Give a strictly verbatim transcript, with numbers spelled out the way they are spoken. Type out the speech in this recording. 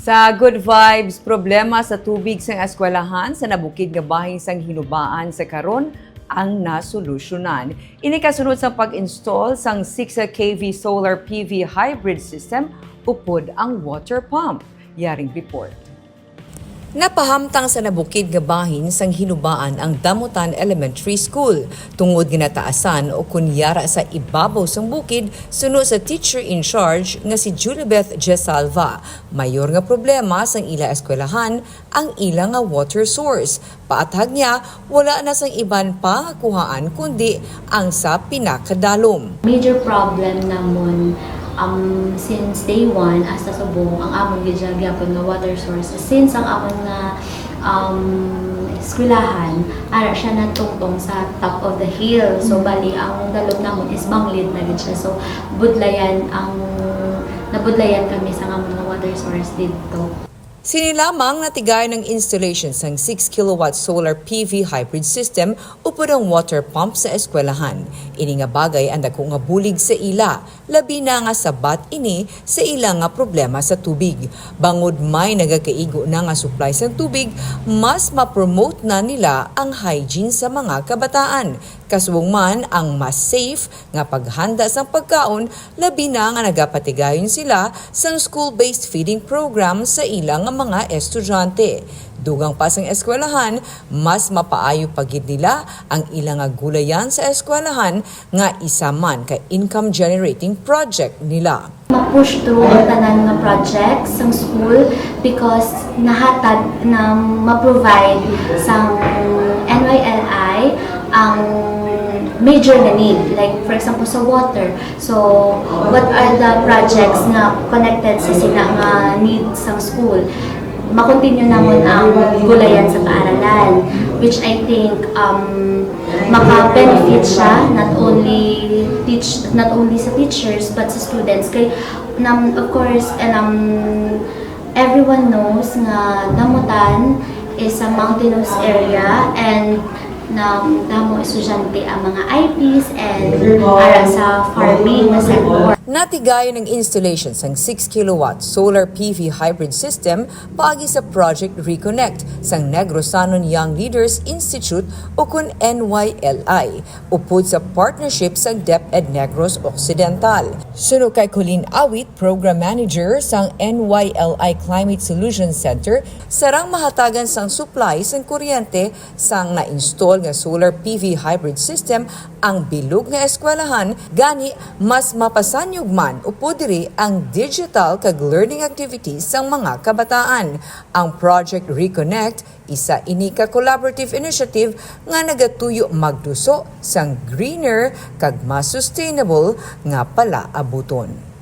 Sa Good Vibes, problema sa tubig sang eskwelahan sa nabukid nga bahin sang Hinubaan sa karon ang nasolusyonan. Ini kasunod sa pag-install sang six K V solar P V hybrid system upod ang water pump. Yaring report. Napahamtang sa nabukid nga bahin sang Hinubaan ang Damutan Elementary School, tungod nga nataasan o kunyara sa ibabaw sang bukid, suno sa teacher in charge nga si Julibeth Jesalva. Mayor nga problema sang ila eskwelahan ang ila nga water source. Paathag niya, wala na sang iban pa nga kuhaan kundi ang sa pinakadalom. Major problem namon, um, since day one hasta subong ang amon gid siya gyapon nga water source. Since ang amon nga, um, eskwelahan, ara siya natungtong sa top of the hill. So, bali, ang dalom namon is banglid na gid siya. So, budlayan ang, nabudlayan kami sa amon nga water source didto. Sini lamang natigayon ang installation sang six kilowatt solar P V hybrid system upod ang water pump sa eskwelahan. Ini nga bagay ang dako nga bulig sa ila, labi na nga sabat ini sa ila nga problema sa tubig. Bangod may nagakaigo na nga supply sang tubig, mas ma-promote na nila ang hygiene sa mga kabataan. Kasubong man ang mas safe nga paghanda sang pagkaon, labi na nga nagapatigayon sila sang school-based feeding program sa ila nga mga estudyante. Dugang pa sang eskwelahan, mas mapaayo pa gid nila ang ila nga gulayan sa eskwelahan nga isa man ka income-generating project nila. Ma-push through ang tanan nga project sang school because nahatag na ma-provide sang N Y L I ang major na need, like, for example, sa water. So, what are the projects nga connected sa sina nga need sang school? Ma-continue namon ang gulayan sa paaralan, which I think, um, maka-benefit siya not only teach, not only sa teachers but sa students. Kay, um, of course, and, um, everyone knows nga Damutan is a mountainous area and na damo estudyante ang mga I Ps and ara sa farming nga sector. Natigayon ang installation sang six kilowatt solar P V hybrid system paagi sa Project Reconnect sang Negrosanon Young Leaders Institute, ukon N Y L I, upod sa partnership sang DepEd Negros Occidental. Suno kay Colleen Awit, Program Manager sang N Y L I Climate Solutions Center, sarang mahatagan sang supply sang kuryente sang na-install nga solar P V hybrid system ang bilog nga eskwelahan, gani mas mapasanyog man upod diri ang digital kag learning activities sang mga kabataan. Ang Project Reconnect, isa ini ka collaborative initiative nga nagatuyo magduso sang greener kag mas sustainable nga palaabuton.